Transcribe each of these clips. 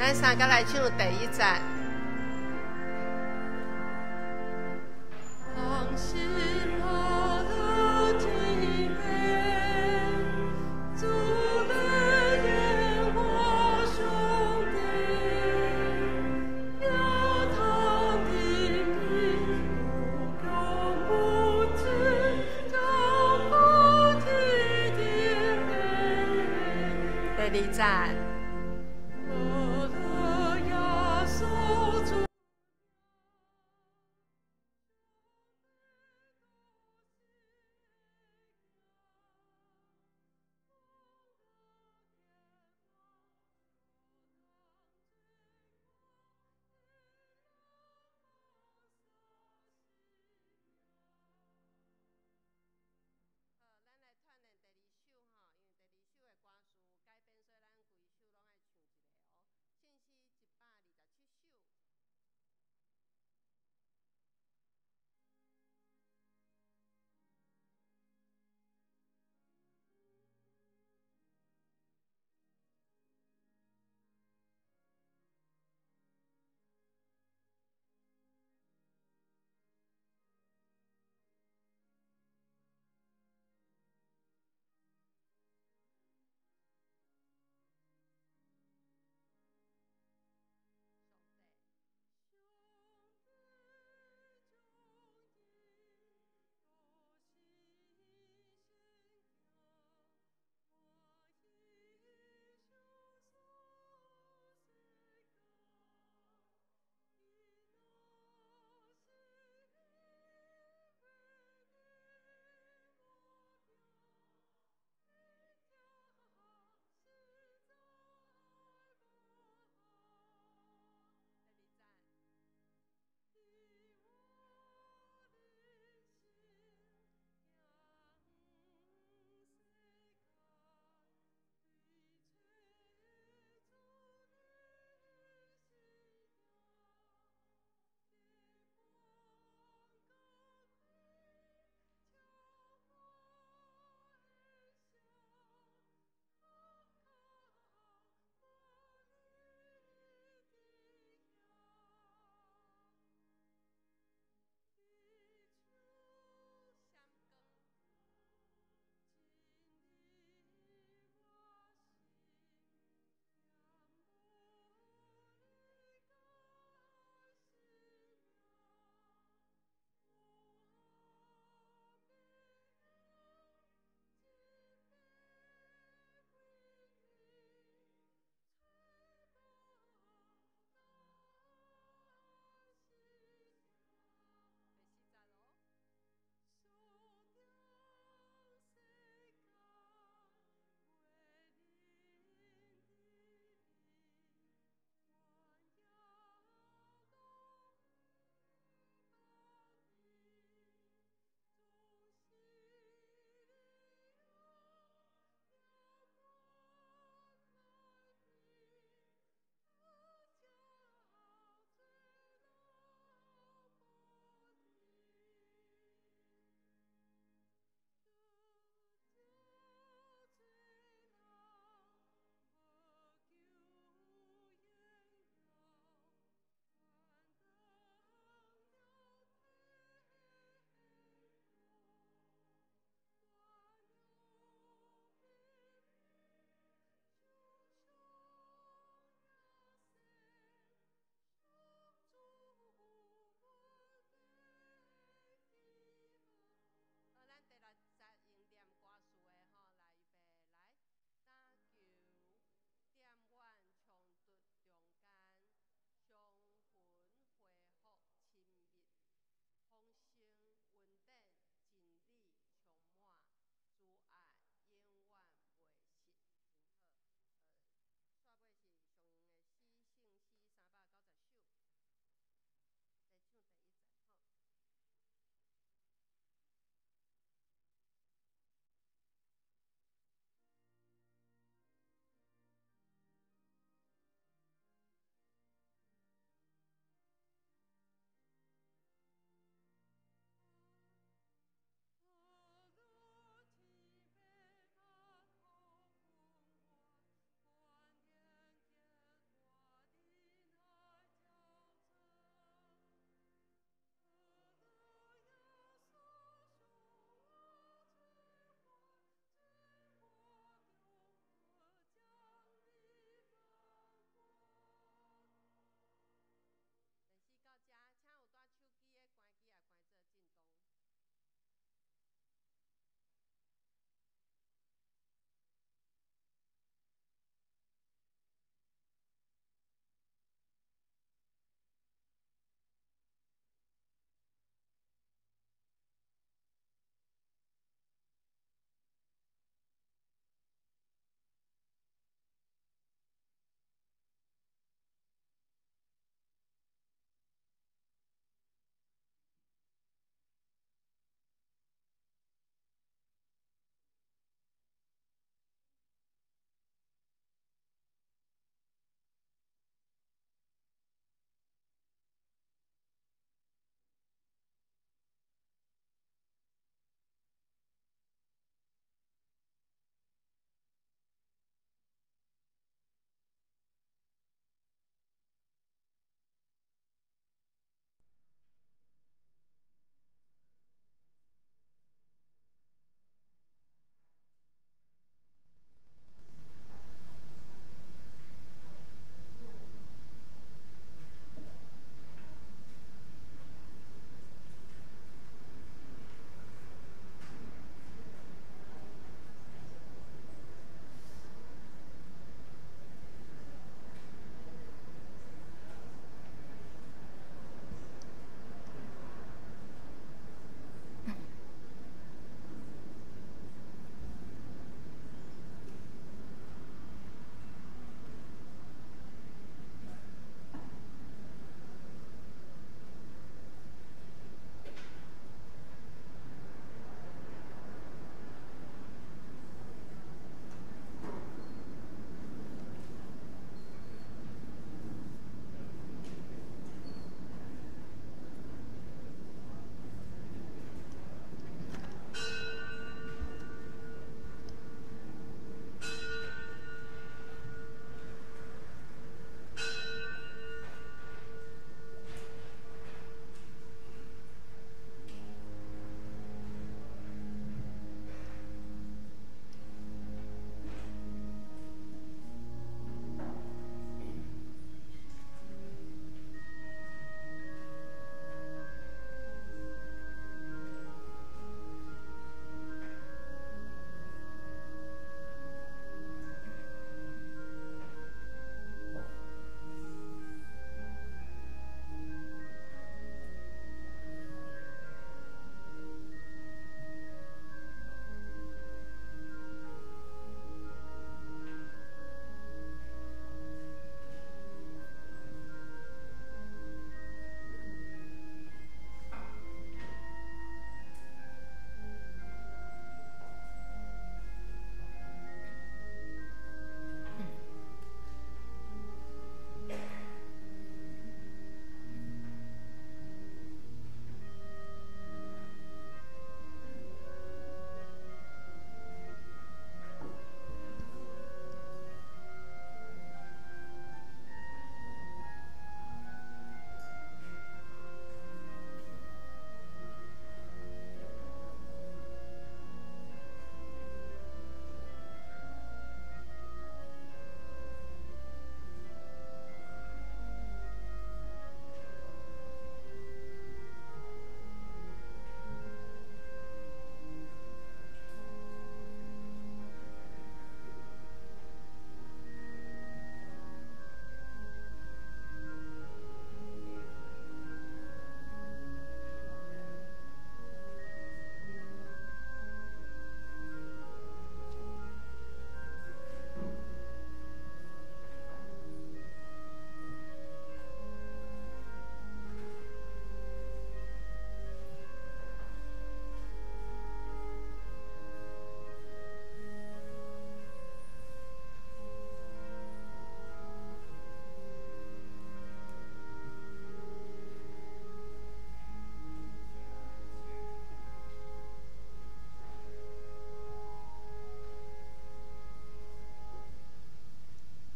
咱三個來唱第一節。放心阿樂天父，主的耶和華上帝，亞當的無窮無盡，將不停的第二節。我的耶穌主。好，咱來串聯第二首吼，因為第二首的歌詞有改變，所以咱規首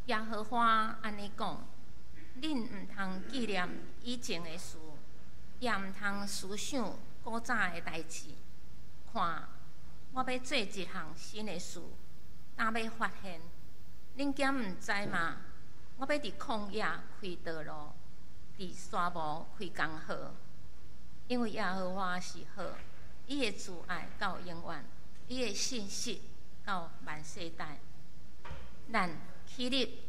耶和華按呢講：恁毋通紀念以前的事，也毋通思想古早的代誌。看，我欲做一項新的事，今欲發現，恁敢毋知嗎？我欲佇曠野開道路，佇沙漠開江河。因為耶和華是好，伊的慈愛到永遠，伊的信實到萬世代。咱起立，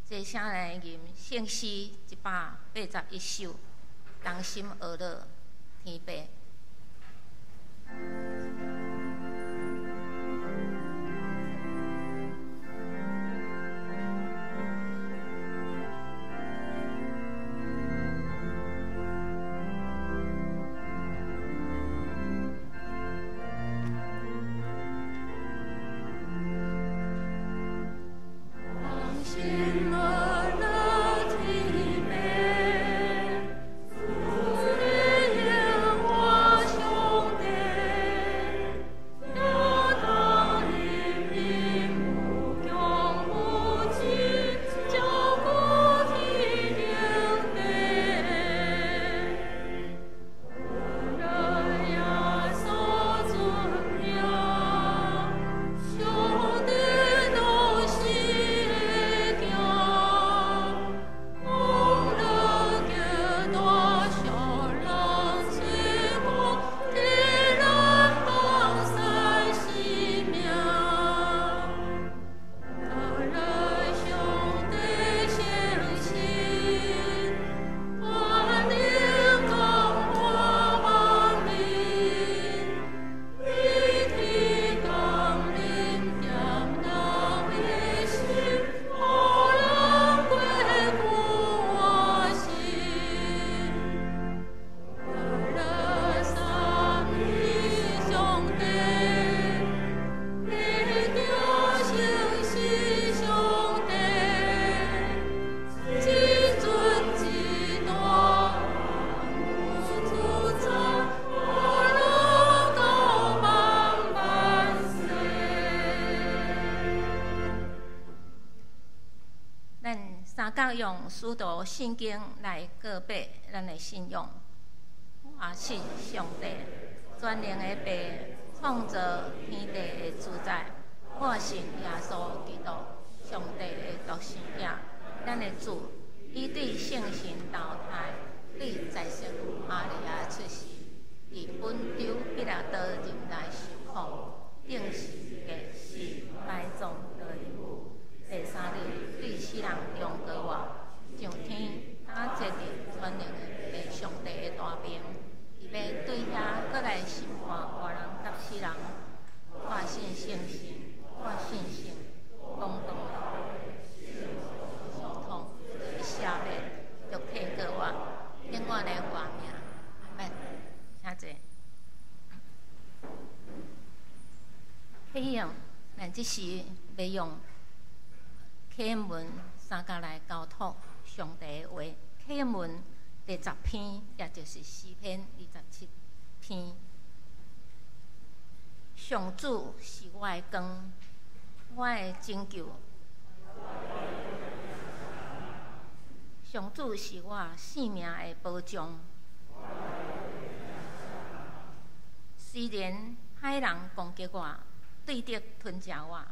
齊聲來吟聖詩181首，同心學樂天父。同心樂樂天父，主耶和華上帝，亞當人民無窮無盡，照顧天頂地。為了耶穌尊名，上帝都是會驚，風浪極大，小人之國，替咱放生性命。為了上帝誠實，全能感化萬民，伊天降臨踮人的心，予人過久活心。為了三一上帝，你著誠實上帝，至尊至大，有主宰，予咱到萬萬世。咱三角用使徒信經來告白咱的信仰。我信上帝，全能的父，創造天地的主宰。我信耶穌基督，上帝的獨生子，咱的主，伊對聖神投胎，對在聖瑪利亞出世，佇本丟彼拉多入來受苦，釘十字架死埋葬落陰府。第三日對死人中復活，上天，打坐佇全能的父上帝的大爿，伊欲對遐閣來審判活人佮死人。我信聖神，我信聖公同相通的赦免，肉體復活，永遠的活命。阿們，請坐。啟用，咱這時欲用啟文三角來交託上帝的話。啟文第10篇，也就是詩篇27篇。上主是我的光，我的拯救。上主是我性命的保障。雖然歹人攻擊我，對敵吞食我，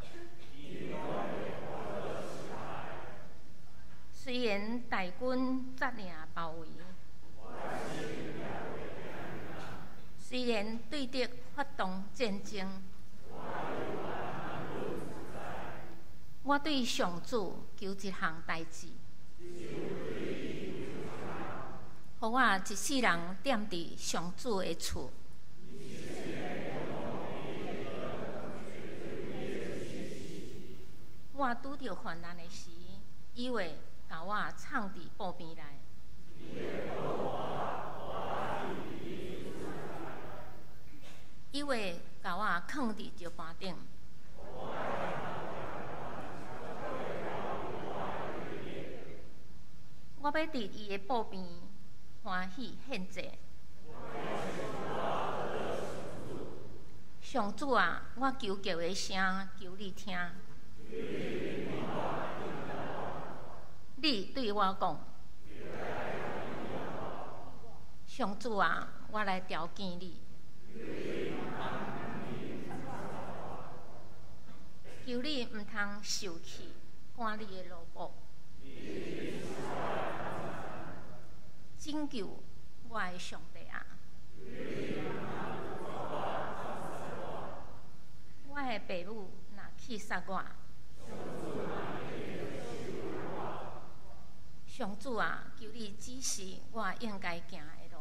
雖然大軍佔領包圍，雖然對敵發動戰爭，我對上主求一項代誌，予我一世人踮佇上主的厝。我拄著患難的時，伊會共我藏佇布邊內。伊會共我囥佇石盤頂。我欲佇伊的布邊歡喜獻祭。上主啊，我求告的聲，求你聽。你對我講：上主啊，我來朝見你。求你毋通受氣，趕你的奴僕。拯救我的上帝啊！我的爸母若棄殺我，上主啊，求你指示我應該行的路。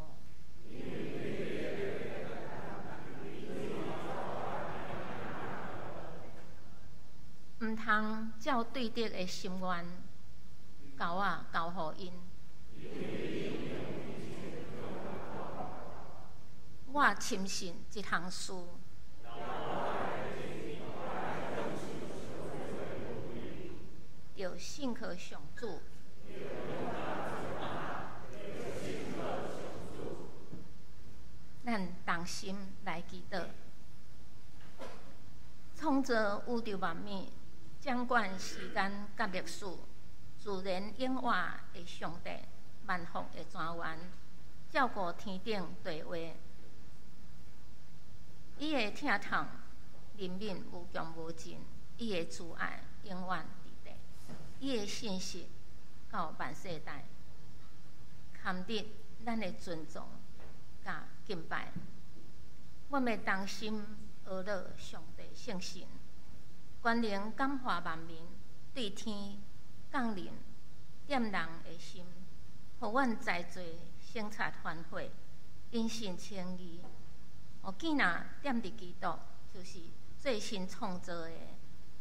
毋通照對敵的心願，共我交予𪜶。我深信這項事，著信靠上主。咱同心來祈禱，創造宇宙萬物、掌管時間佮歷史、自然演化的上帝，萬福的泉源，照顧天頂地話，伊的疼痛憐憫無窮無盡，伊的慈愛永遠佇地，伊的信實到萬世代，堪得咱的尊重佮敬拜。阮欲同心阿樂上帝聖神，權能感化萬民，對天降臨，點人的心，予阮在座省察反悔，因信稱義。予囝若踮佇基督，就是最新創造的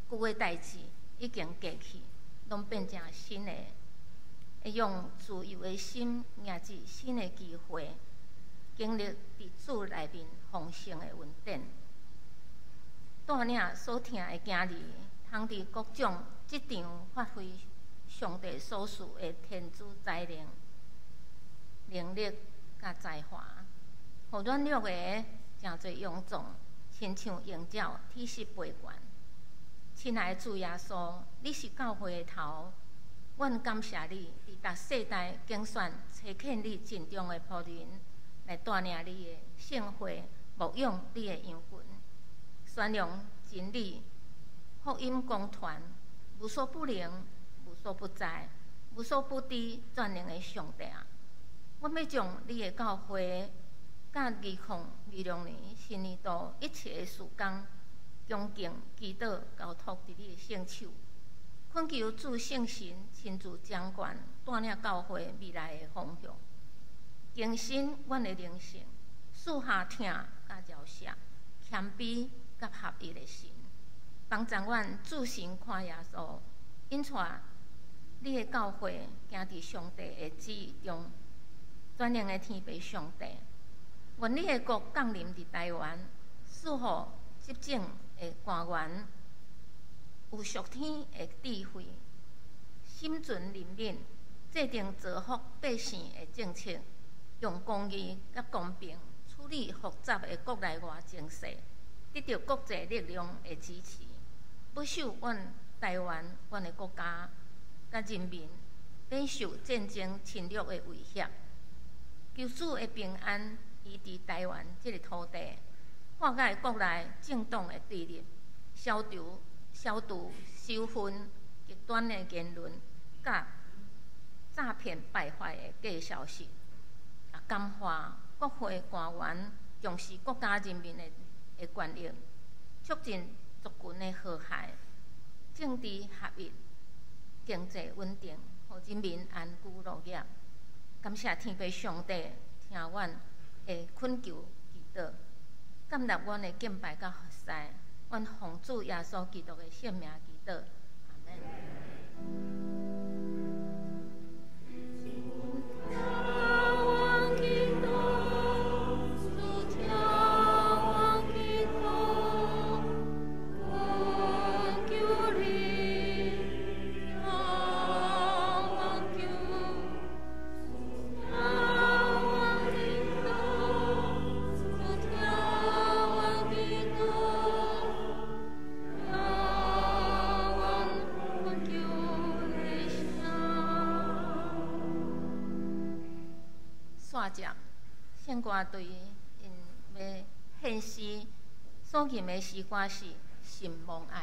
舊的代誌已經過去，攏變成新的。會用自由的心迎接新的機會，經歷佇主內面豐盛的恩典。帶領所疼的囝兒，通佇各種職場發揮上帝所賜的天主才能、能力佮才華，予軟弱的誠濟勇壯，親像鷹鳥體適飛懸。親愛的主耶穌，你是教會的頭，阮感謝你，佇逐世代揀選差遣你盡忠的僕人，來帶領你的聖會，牧養你的羊群，宣揚真理、福音廣傳，無所不能、無所不在、無所不知、全能的上帝啊！阮欲將你的教會，佮2026年新年度一切的事工，恭敬祈禱交託佇你的聖手，懇求主聖神親自掌權，帶領教會未來的方向，更新阮的靈性，賜下疼佮饒赦、謙卑佮合一的心，幫助阮注神看耶穌，引帶你的教會行佇上帝的旨意中，全能的天父上帝，願你的國降臨佇台灣，賜予執政的官員有屬天的智慧，心存憐憫，制定造福百姓的政策，用公義佮公平處理複雜的國內外情勢，得著國際力量的支持，保守阮台灣、阮的國家佮人民免受戰爭侵略的威脅。求主的平安移佇台灣這个土地，化解國內政黨的對立，消除仇恨、極端的言論，佮詐騙敗壞的假消息，也感化國會官員重視國家人民的權益，促進族群的和諧、政治合一、經濟穩定，予人民安居樂業。感謝天父上帝聽阮的懇求祈禱，感納阮的敬拜佮服侍，阮奉主耶穌基督的聖名祈禱，阿們。主。煞節，聖歌隊𪜶欲獻詩，所吟的詩歌是《心無愛》。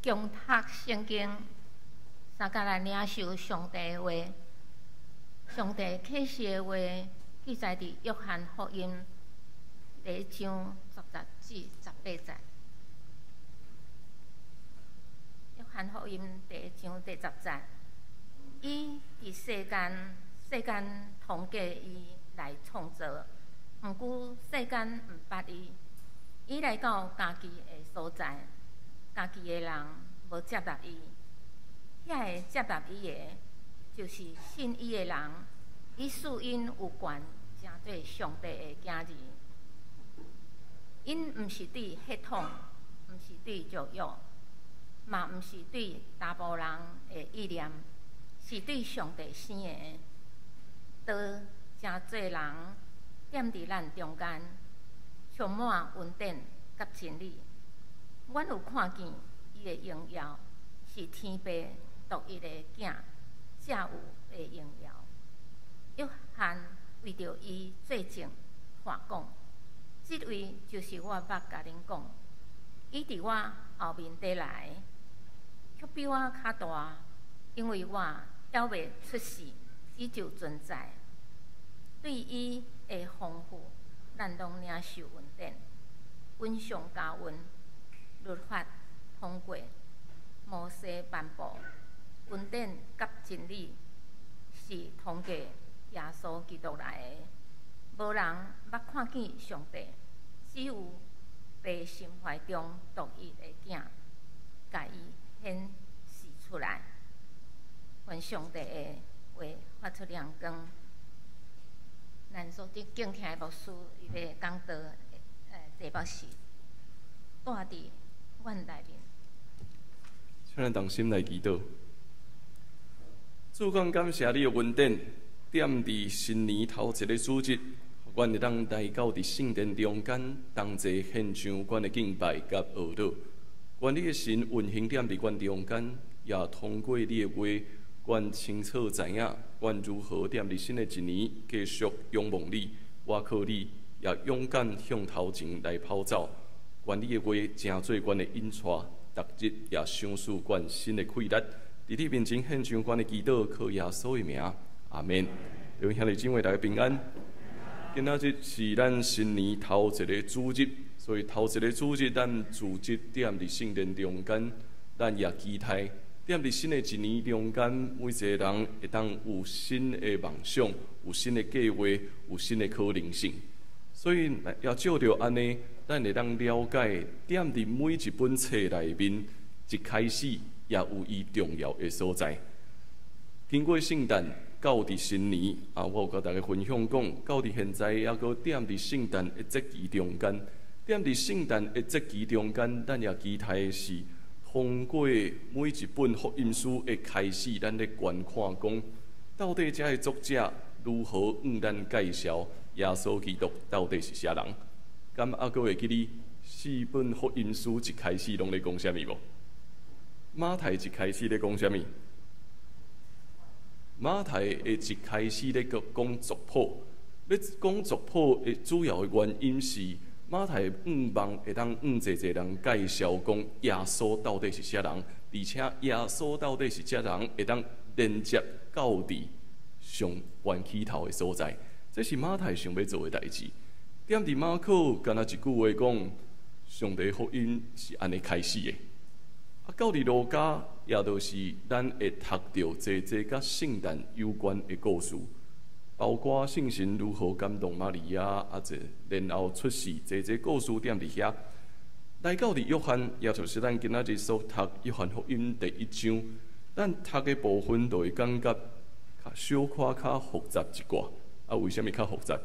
共讀聖經，相共來領受上帝的話。上帝啟示的話記載佇約翰福音第一章10節至18節。約翰福音第一章第十節，伊佇世間，世間通過伊來創造，毋過世間毋捌伊。伊來到家己的所在，家己的人無接納伊。遐个接納伊的，就是信伊的人，伊賜𪜶有權成做上帝的囝兒。𪜶毋是對血統，毋是對肉欲，嘛毋是對查埔人的意念，是對上帝生的。道成做人，踮佇咱中間，充滿恩典佮真理。阮有看見伊的榮耀，是天父獨一的囝才有的榮耀。約翰為著伊做證，話講：這位就是我捌共恁講，伊佇我後面綴來，卻比我較大，因為我猶未出世，伊就存在。對伊的豐富，咱攏領受恩典，恩上加恩，律法通過摩西頒布，恩典佮真理是通過耶穌基督來的。無人捌看見上帝，只有父心懷中獨一的囝，共伊顯示出來。願上帝的話發出亮光。咱所敬聽的牧師，伊欲講道的題目是蹛佇阮內面。請咱同心來祈禱。主，阮感謝你的恩典，踮佇新年頭一个主日，阮會當來到佇聖殿中間，同齊獻上阮的敬拜佮哀禱。願你的神運行踮佇阮中間，也通過你的話，阮清楚知影，阮如何踮佇新的一年繼續仰望你，倚靠你，也勇敢向頭前來跑走。願你的話成做阮的引帶，逐日也賞賜阮新的氣力。佇你面前獻上阮的祈禱，靠耶穌的名，阿們。各位兄弟姊妹，大家平安。今仔日是咱新年頭一个主日，所以頭一个主日，咱組織踮佇聖殿中間，咱也期待踮佇新的一年中間，每一个人會當有新的夢想，有新的計劃，有新的可能性。所以也藉著按呢，咱會當了解踮佇每一本冊內面，一開始也有伊重要的所在。經過聖誕到佇新年，啊，我有共大家分享講，到佇現在猶閣踮佇聖誕的節期中間，踮佇聖誕的節期中間，咱也期待的是通過每一本福音書的開始，咱咧觀看講，到底這个作者如何向咱介紹耶穌基督到底是啥人？敢猶閣會記得四本福音書一開始攏咧講啥物無？馬太一開始咧講啥物？馬太的一開始咧講族譜，咧講族譜的主要的原因是馬太向望會當向濟濟人介紹講耶穌到底是啥人，而且耶穌到底是啥人，會當連接到佇上懸起頭的所在。這是馬太想欲做的代誌。踮佇馬可，敢若一句話講，上帝福音是按呢開始的。啊，到佇路加，也就是咱會讀著濟濟佮聖誕有關的故事，包括聖神如何感動瑪利亞，啊，這然後出世，濟濟故事踮佇遐。來到佇約翰，也就是咱今仔日所讀約翰福音第一章，咱讀的部分就會感覺較小可較複雜一寡。啊，為啥物較複雜？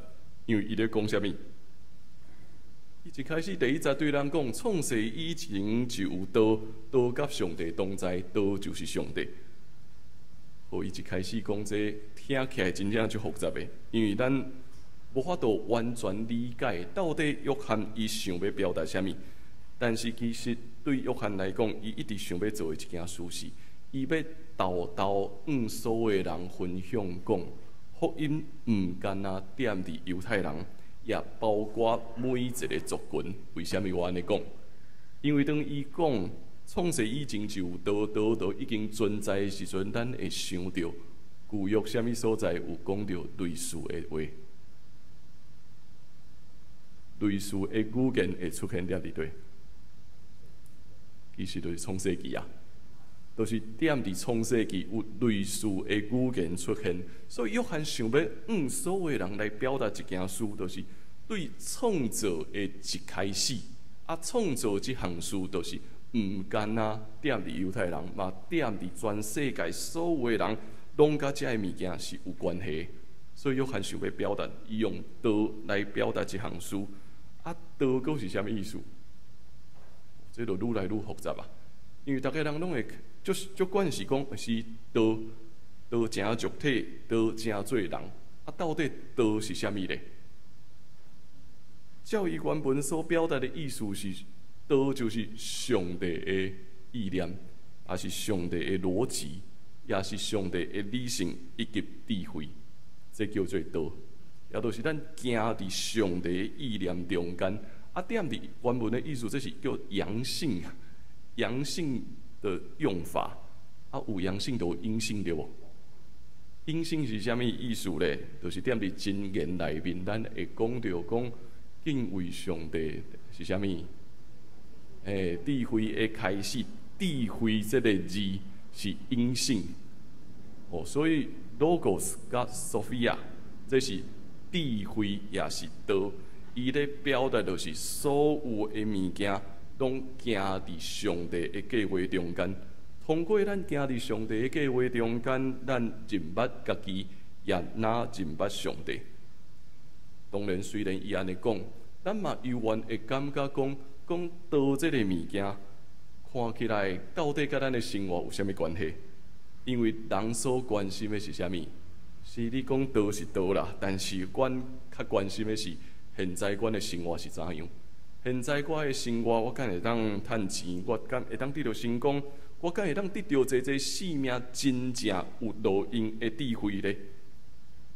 因為伊咧講啥物？伊一開始第一節對咱講，創世以前就有道，道佮上帝同在，道就是上帝。好，伊一開始講這個，聽起來真正足複雜的，因為咱無法度完全理解到底約翰伊想欲表達啥物。但是其實對約翰來講，伊一直想欲做的一件事是，伊欲沓沓向所有人分享講，福音毋干焦踮佇猶太人，也包括每一个族群。為啥物我按呢講？因為當伊講創世以前就有道，道就已經存在的時陣，咱會想著舊約啥物所在有講著類似的話，類似的語言會出現佇佗？其實就是創世記啊，就是踮佇創世記有類似的語言出現，所以約翰想欲向所有人來表達一件事，就是對創造的一開始，啊，創造這項事就是毋干焦踮佇猶太人，嘛踮佇全世界所有的人，攏佮這个物件是有關係。所以約翰想欲表達，伊用道來表達這項事，啊，道閣是啥物意思？這就愈來愈複雜啊！因為逐家人攏會足足慣是講是道，道成肉體，道成做人。啊，到底道是啥物咧？照伊原文所表達的意思是，道就是上帝的意念，也是上帝的邏輯，也是上帝的理性以及智慧，這叫做道。也就是咱行佇上帝的意念中間。啊，踮佇原文的意思，這是叫陽性，陽性的用法。啊，有陽性就有陰性對無？陰性是啥物意思咧？就是踮佇箴言內面，咱會講著講敬畏上帝是啥物？欸，智慧的開始，智慧這个字是陰性。哦，所以 logos 佮 Sophia，這是智慧也是道。伊咧表達就是所有的物件，攏行佇上帝的計劃中間。通過咱行佇上帝的計劃中間，咱認捌家己，也若認捌上帝。當然，雖然伊按呢講，咱嘛猶原會感覺講，講道這个物件，看起來到底佮咱的生活有啥物關係？因為人所關心的是啥物？是你講道是道啦，但是阮較關心的是現在阮的生活是怎樣？現在我的生活，我敢會當趁錢？我敢會當得著成功？我敢會當得著濟濟生命真正有路用的智慧咧？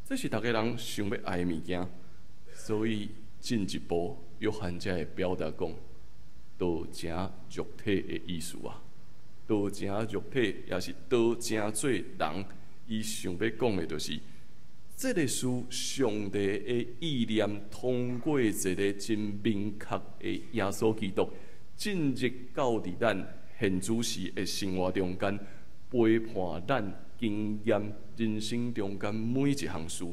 這是逐个人想欲愛的物件，所以進一步，約翰才會表達講，道成肉體的意思啊，道成肉體也是道成做人，伊想欲講的就是，這个事上帝的意念通過一个真明確的耶穌基督進入到佇咱現主時的生活中間，陪伴咱經驗人生中間每一項事，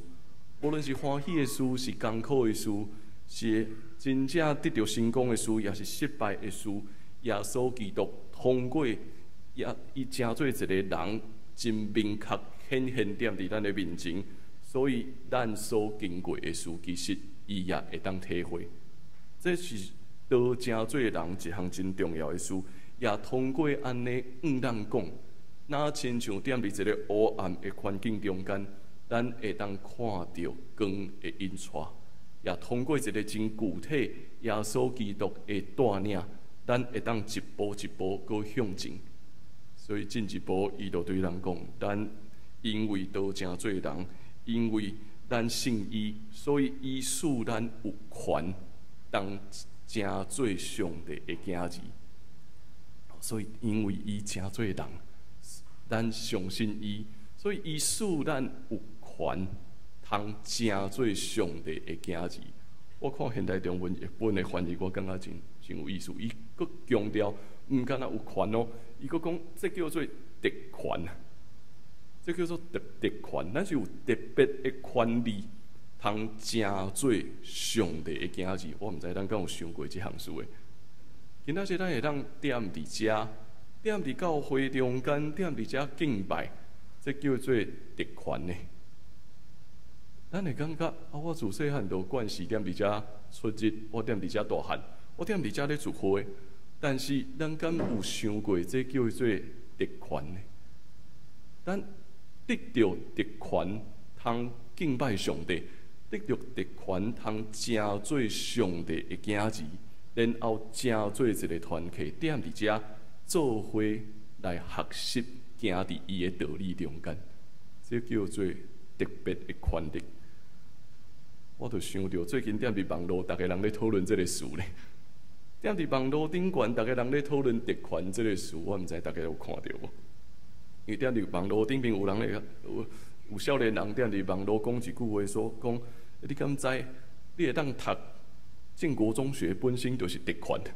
無論是歡喜的事，是艱苦的事，是真正得著成功的事，也是失敗的事，耶穌基督通過也伊成做一个人，真明確顯現踮佇咱的面前，所以咱所經過的事，其實伊也會當體會。這是道成做人一項真重要的事，也通過按呢向咱講，若親像踮佇一个黑暗的環境中間，咱會當看著光的引帶，也通過一个真具體耶穌基督的帶領，咱會當一步一步閣向前。所以進一步，伊就對咱講：咱因為道成做人，因為咱信伊，所以伊賜咱有權當成做上帝的囝兒。所以因為伊成做人，咱相信伊，所以伊賜咱有權通成做上帝的囝兒。我看現代中文譯本的翻譯，我感覺真真有意思。伊閣強調，毋干焦有權哦，伊閣講這叫做特權，這叫做特特權。咱是有特別的權利，通成做上帝的囝兒。我毋知咱敢有想過這項事的。今仔日咱會當踮佇遮，踮佇教會中間，踮佇遮敬拜，這叫做特權呢。咱會感覺啊，我自細漢就慣勢踮佇遮出入，我踮佇遮大漢，我踮佇遮咧聚會。但是，咱敢有想過，這叫做特權呢？咱得著特權，通敬拜上帝，得著特權，通成做上帝的囝兒，然後成做一个團體，踮佇遮做伙來學習，行佇伊的道理中間，這叫做特別的權力。我就想著最近踮佇網路，逐个人咧討論這个事咧。踮佇網路頂懸，逐个人咧討論特權這个事，我毋知逐家有看著無？因為踮佇網路頂面有人咧，有少年人踮佇網路講一句話，說講你敢知？你會當讀建國中學本身就是特權。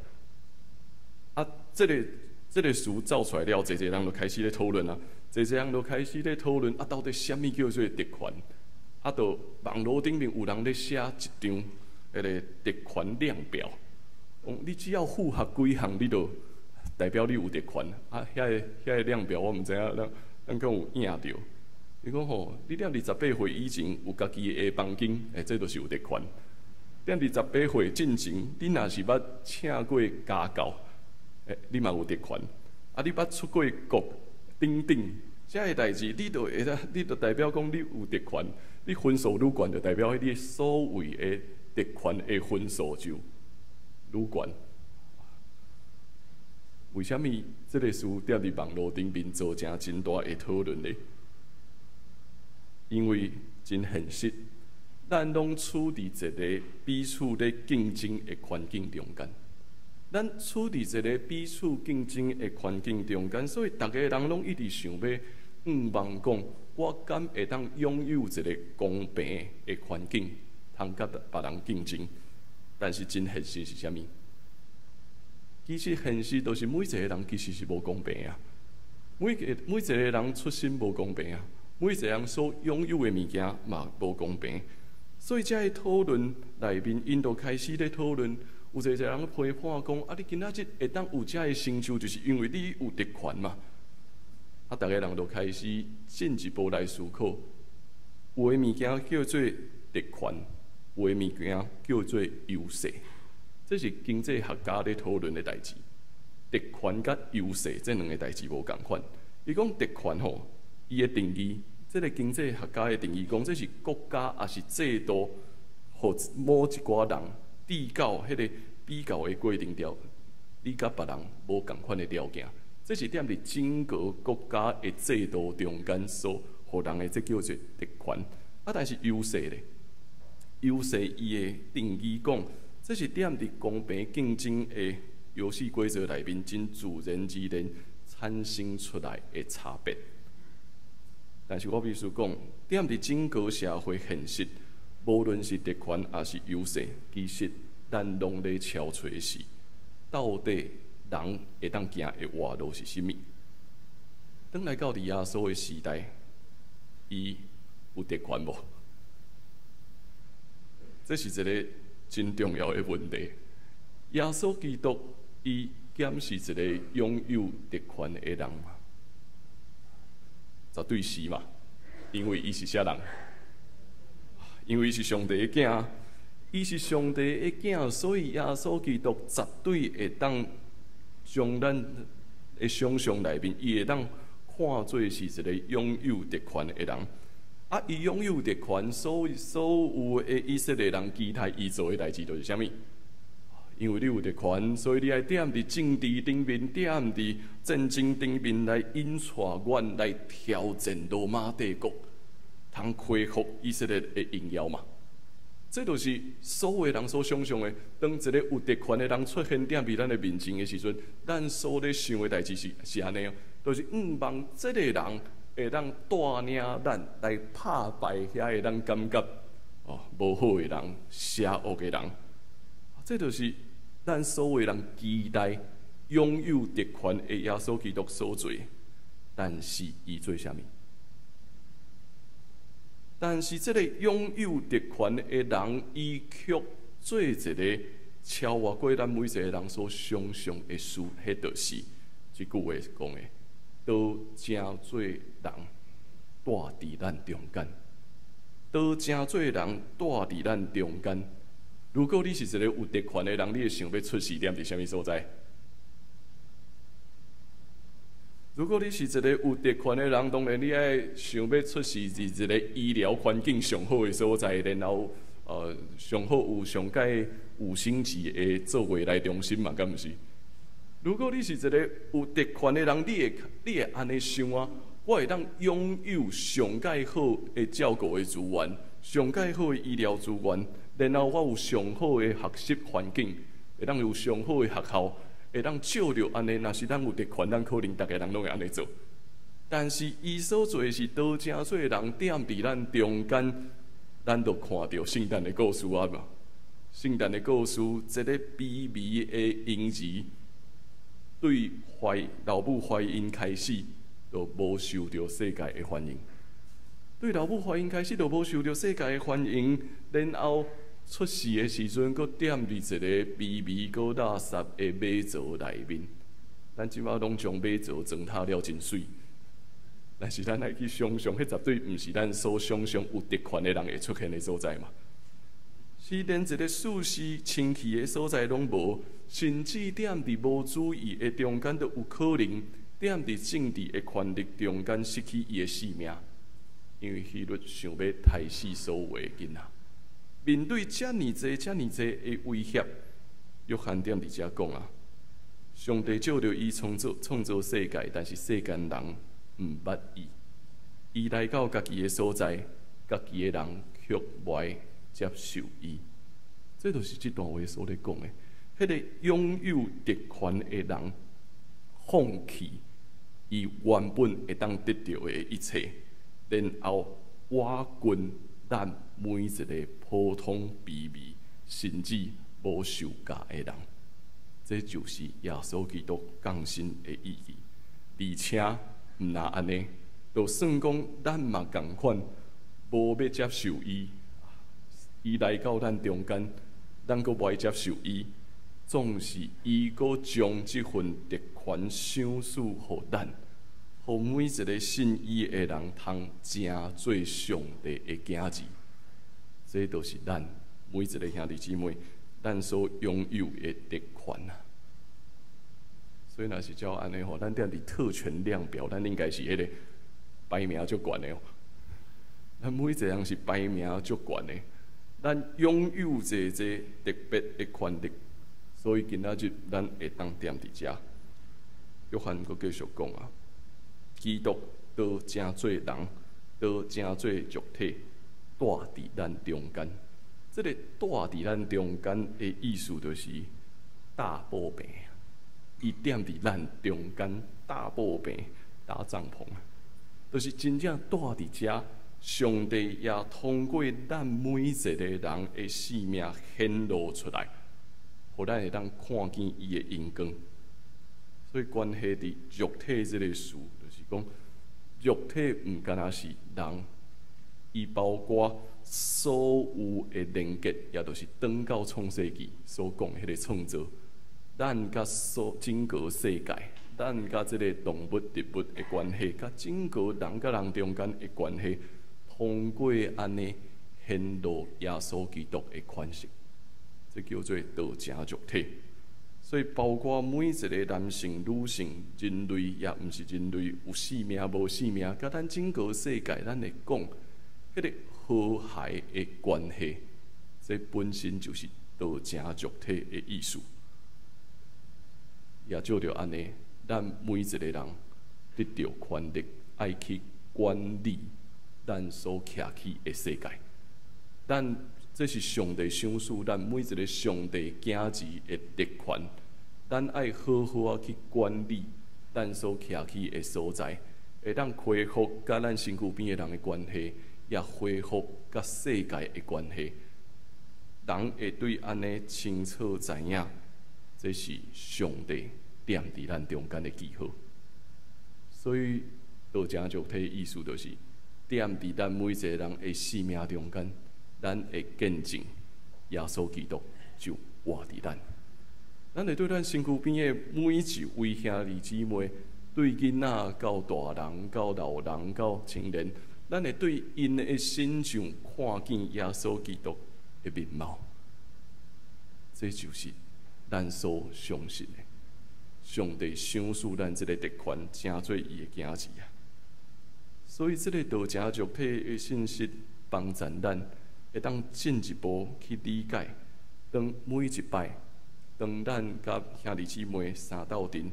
啊，這个詞走出來了，濟濟人就開始咧討論啊，濟濟人就開始咧討論啊，到底啥物叫做特權？啊，就網路頂面有人咧寫一張彼个特權量表，講你只要符合幾項，你就代表你有特權。啊，遐個量表我毋知影，咱敢有影著？伊講吼，你踮28歲以前有家己的房間，欸，這就是有特權。踮28歲進前，你若是捌請過家教，欸，你嘛有特權。啊，你捌出過國，等等，這个代誌，你就會當，你就代表講你有特權。你分數愈懸，就代表你所謂的特權的分數就愈懸。為啥物這个事踮佇網路頂面造成真大的討論呢？因為真現實，咱攏處佇一个彼此咧競爭的環境中間。咱處佇一个彼此競爭的環境中間，所以逐个人攏一直想欲向望講，我敢會當擁有一个公平的環境，通佮別人競爭。但是真現實是啥物？其實現實就是每一个人其實是無公平啊！每一個人出身無公平啊，每一個人所擁有的物件嘛無公平，所以這个討論內面，𪜶就開始咧討論，有濟濟人批判講：啊，你今仔日會當有這个成就，就是因為你有特權嘛。啊，逐个人就開始進一步來思考，有的物件叫做特權，有的物件叫做優勢，這是經濟學家咧討論的代誌。特權佮優勢這兩个代誌無仝款。伊講特權吼，伊的定義，這个經濟學家的定義講，這是國家抑是制度，予某一寡人比較彼个比較的過程中，你佮別人無仝款的條件，這是踮佇整個國家的制度中間所予人的，這叫做特權。啊，但是優勢咧，優勢伊的定義講，這是踮佇公平競爭的遊戲規則內面，真自然而然產生出來的差別。但是我必須講，踮佇整個社會現實，無論是特權抑是優勢，其實咱攏咧敲揣是，到底人會當行的活路是啥物？轉來到佇耶穌的時代，伊有特權無？這是一个真重要的問題。耶穌基督伊敢是一个擁有特權的人嗎？絕對是嘛，因為伊是啥人？因為伊是上帝的囝，伊是上帝的囝，所以耶穌基督絕對會當將咱的想象內面，伊會當看做是一个擁有特權的人。啊，伊擁有特權，所以所有的以色列人期待伊做的代誌就是啥物？因為你有特權，所以你愛踮佇政治頂面，踮佇戰爭頂面來引帶阮來挑戰羅馬帝國，通恢復以色列的榮耀嘛？這就是所有人所想象的。當一个有特權的人出現踮佇咱的面前的時陣，咱所咧想的代誌是按呢，就是向望這个人會當帶領咱來拍敗遐个咱感覺哦無好的人、邪惡的人。這就是咱所有人期待擁有特權的耶穌基督所做，但是伊做啥物？但是這个擁有特權的人，伊卻做一个超越過咱每一個人所想象的事，彼就是這句話講的：倒成做人蹛佇咱中間，倒成做人蹛佇咱中間。如果你是一个有特權的人，你會想欲出世踮佇啥物所在？如果你是一个有特權的人，當然你愛想欲出世佇一个醫療環境上好的所在，然後上好有上蓋五星級的做月來中心嘛，敢毋是？如果你是一个有特權的人，你會按呢想啊？我會當擁有上蓋好的照顧的資源，上蓋好的醫療資源，然後我有上好的學習環境，會當有上好的學校，會當照著按呢。若是咱有特權，咱可能逐个人攏會按呢做。但是伊所做的是倒成做人踮佇咱中間，咱就看著聖誕的故事啊嘛。聖誕的故事，這个卑微的嬰兒對懷老母懷孕開始，就無受著世界的歡迎。對老母懷孕開始，就無受著世界的歡迎，然後出世的時陣，閣踮佇一個卑微閣垃圾的馬槽內面。咱這擺攏將馬槽裝忒了真媠，但是咱愛去想象，彼絕對毋是咱所想象有特權的人會出現的所在嘛。是連一个舒適清氣的所在攏無，甚至踮佇無注意的中間，都有可能踮佇政治的權力中間失去伊的性命，因為希律想欲刣死所有的囡仔。面對遮爾濟、遮爾濟的威脅，約翰踮佇遮講啊，上帝藉著伊創造世界，但是世間人毋捌伊。伊來到家己的所在，家己的人卻無愛接受伊。這就是這段話所咧講的。彼个擁有特權的人，放棄伊原本會當得著的一切，然後倚近咱每一个普通卑微，甚至無受教的人。這就是耶穌基督降生的意義。而且，毋若按呢，就算講咱嘛仝款，無欲接受伊，伊來到咱中間，咱閣無愛接受伊，總是伊閣將這份特權賞賜予咱，予每一個信伊的人通成做上帝的囝兒。這就是咱每一個兄弟姊妹，咱所擁有的特權啊！所以若是照按呢吼，咱踮佇特權量表，咱應該是彼個排名足懸的哦。咱每一個人是排名足懸的，咱擁有這這特別的權力，所以今仔日咱會當踮佇遮。約翰閣繼續講啊，基督道成做人，道成做肉體，蹛佇咱中間。這个蹛佇咱中間的意思，就是搭布棚。伊踮佇咱中間搭布棚、搭帳篷，就是真正蹛佇遮。上帝也通過咱每一個人的生命顯露出來，予咱會當看見伊的榮光。所以關係佇肉體這个事，就是講肉體毋干焦是人，伊包括所有的連結，也就是轉到創世記所講彼个創造，咱佮所整個世界，咱佮這个動物、植物的關係，佮整個人佮人中間的關係，通過按呢顯露耶穌基督的款式，這叫做道成肉體。所以包括每一個男性、女性、人類，也毋是人類，有生命無生命，佮咱整個世界，咱會講彼个和諧的關係，這本身就是道成肉體的意思。也借著按呢，咱每一個人得著權力，愛去管理咱所徛起的世界。咱這是上帝賞賜咱每一個上帝囝兒的特權，咱愛好好仔去管理咱所徛起的所在，會當恢復佮咱身軀邊的人的關係，也恢復佮世界的關係。人會對按呢清楚知影，這是上帝踮佇咱中間的記號。所以道成肉體意思就是踮佇咱每一個人的生命中間，咱會見證耶穌基督就活佇咱。咱會對咱身軀邊的每一位兄弟姊妹，對囡仔到大人到老人到青年，咱會對𪜶的身上看見耶穌基督的面貌。這就是咱所相信的。上帝賞賜咱這个特權，成做伊的囝兒啊！所以，這个道成肉體的信息，幫助咱會當進一步去理解。當每一擺，當咱佮兄弟姊妹相鬥陣，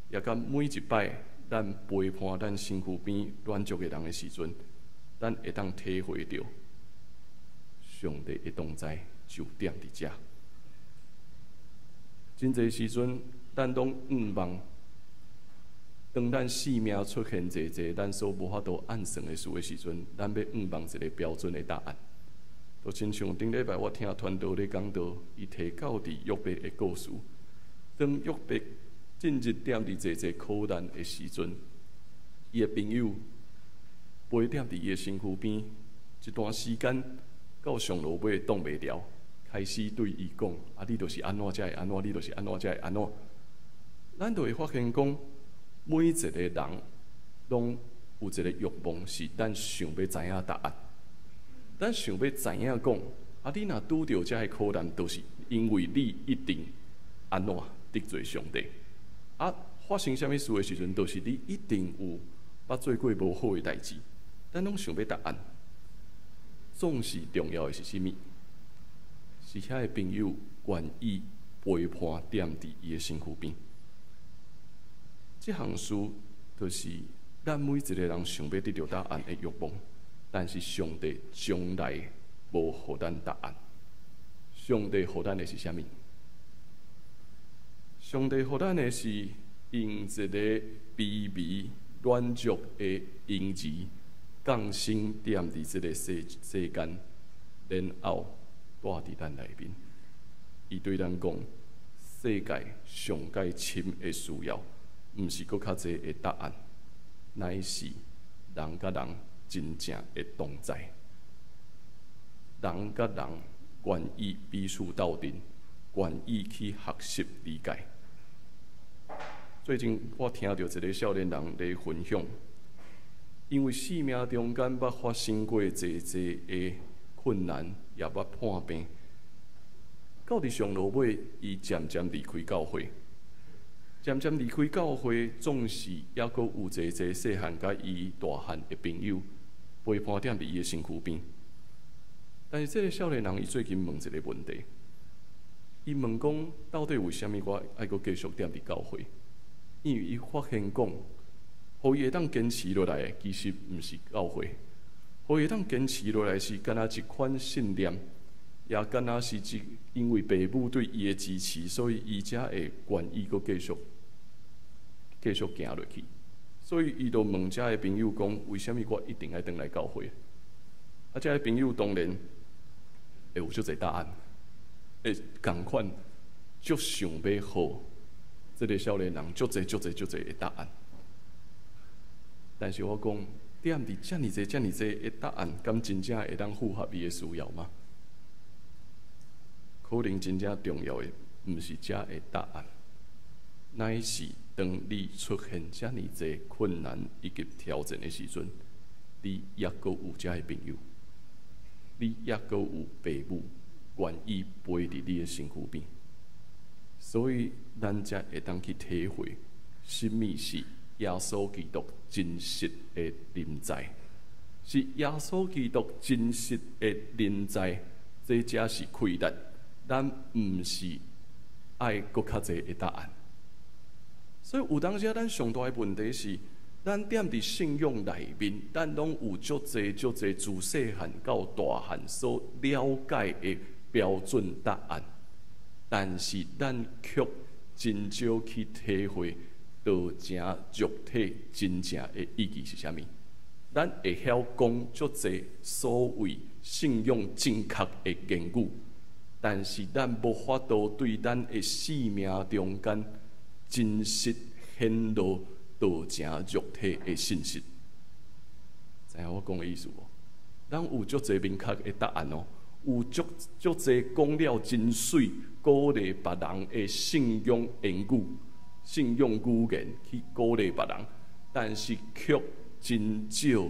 也佮每一擺咱陪伴咱身軀邊軟弱的人的時陣，咱會當體會著上帝的同在就踮佇遮。真濟時陣，咱攏向望，當咱生命出現濟濟咱所無法度按算的事的時陣，咱欲向望一个標準的答案。就親像頂禮拜我聽傳道咧講道，伊提到佇約伯的故事。當約伯進入踮佇濟濟苦難的時陣，伊的朋友陪踮佇伊的身軀邊一段時間，到上落尾擋袂牢，開始對伊講：啊，你就是按怎才會按怎，你就是按怎才會按怎。咱就會發現講，每一個人攏有一個欲望，是咱想欲知影答案。咱想欲知影講，啊，你若拄著這个苦難，就是因為你一定按怎得罪上帝。啊，發生啥物事的時陣，就是你一定有捌做過無好的代誌。咱攏想欲答案，總是重要的是啥物？是遐个朋友願意陪伴踮佇伊的身軀邊。這項事就是咱每一個人想欲得著答案的欲望，但是上帝從來無予咱答案。上帝予咱的是啥物？上帝予咱的是用一个卑微軟弱的嬰兒降生踮佇這个世世間，然後蹛佇咱內面。伊對咱講：世界上蓋深的需要，毋是閣較濟的答案，乃是人佮人真正的同在。人佮人願意彼此鬥陣，願意去學習理解。最近我聽著一个少年人咧分享，因為生命中間捌發生過濟濟的困難，也捌破病，到佇上落尾，伊漸漸離開教會，漸漸離開教會，總是猶閣有濟濟細漢佮伊大漢的朋友陪伴踮佇伊的身軀邊。但是這个少年人，伊最近問一个問題，伊問講：到底為啥物我愛閣繼續踮佇教會？因為伊發現講，予伊會當堅持落來的，其實毋是教會，予伊會當堅持落來是敢若一款信念，也敢若是一因為爸母對伊的支持，所以伊才會願意閣繼續繼續行落去。所以伊就問遮的朋友講：為啥物我一定愛轉來教會？啊，遮的朋友當然會有足濟答案，會仝款足想欲予這个少年人足濟足濟足濟的答案。但是我講，踮佇遮爾濟遮爾濟的答案，敢真正會當符合伊的需要嗎？可能真正重要的，毋是遮的答案，乃是當你出現遮爾濟困難以及挑戰的時陣，你猶閣有遮的朋友，你猶閣有爸母願意陪佇你的身軀邊，所以咱才會當去體會，啥物是耶穌基督真實的臨在，是耶穌基督真實的臨在，這才是氣力。咱毋是愛閣較濟的答案，所以有當時咱上大的問題是，咱踮佇信仰內面，咱攏有足濟足濟自細漢到大漢所了解的標準答案，但是咱卻真少去體會道成肉體真正的意義是啥物。咱會曉講足濟所謂信仰正確的言語，但是咱無法度對咱的生命中間真實顯露道成肉體的信息。知影我講的意思無？咱有足濟明確的答案哦，有足足濟講了真媠，鼓勵別人的信仰言語、信仰語言去鼓勵別人，但是卻真少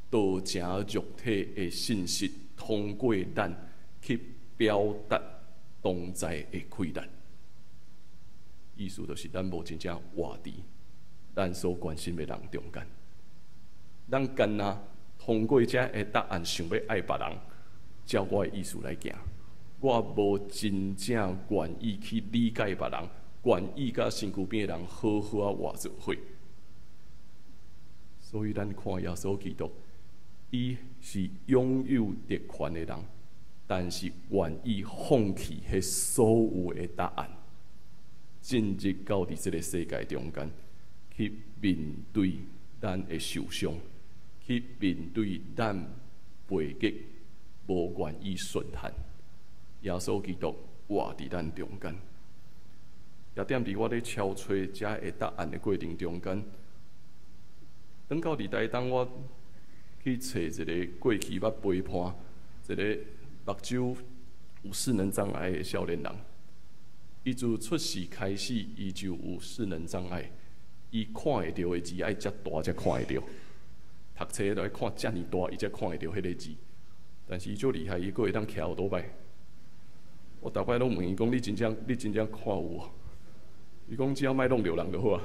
道成肉體的信息通過咱去表達同在的氣力。意思就是咱無真正活佇咱所關心的人中間，咱干焦通過這个答案想欲愛別人，照我的意思來行，我無真正願意去理解別人，願意佮身軀邊的人好好仔活做伙。所以咱看耶穌基督，伊是擁有特權的人，但是願意放棄彼所有的答案，進入到佇這个世界中間，去面對咱的受傷，去面對咱背逆、無願意順行。耶穌基督活佇咱中間，也踮佇我咧敲揣遮个答案的過程中間，轉到佇台東，我去揣一个過去捌陪伴一个目睭有視能障礙的少年人，伊自出世開始，伊就有視能障礙，伊看會著的字愛遮大才看會著，讀冊都愛看遮爾大，伊才看會著彼个字。但是伊足厲害，伊閣會當騎歐多擺。我逐擺攏問伊講：你真正你真正看有無？伊講只要莫弄著人就好啊。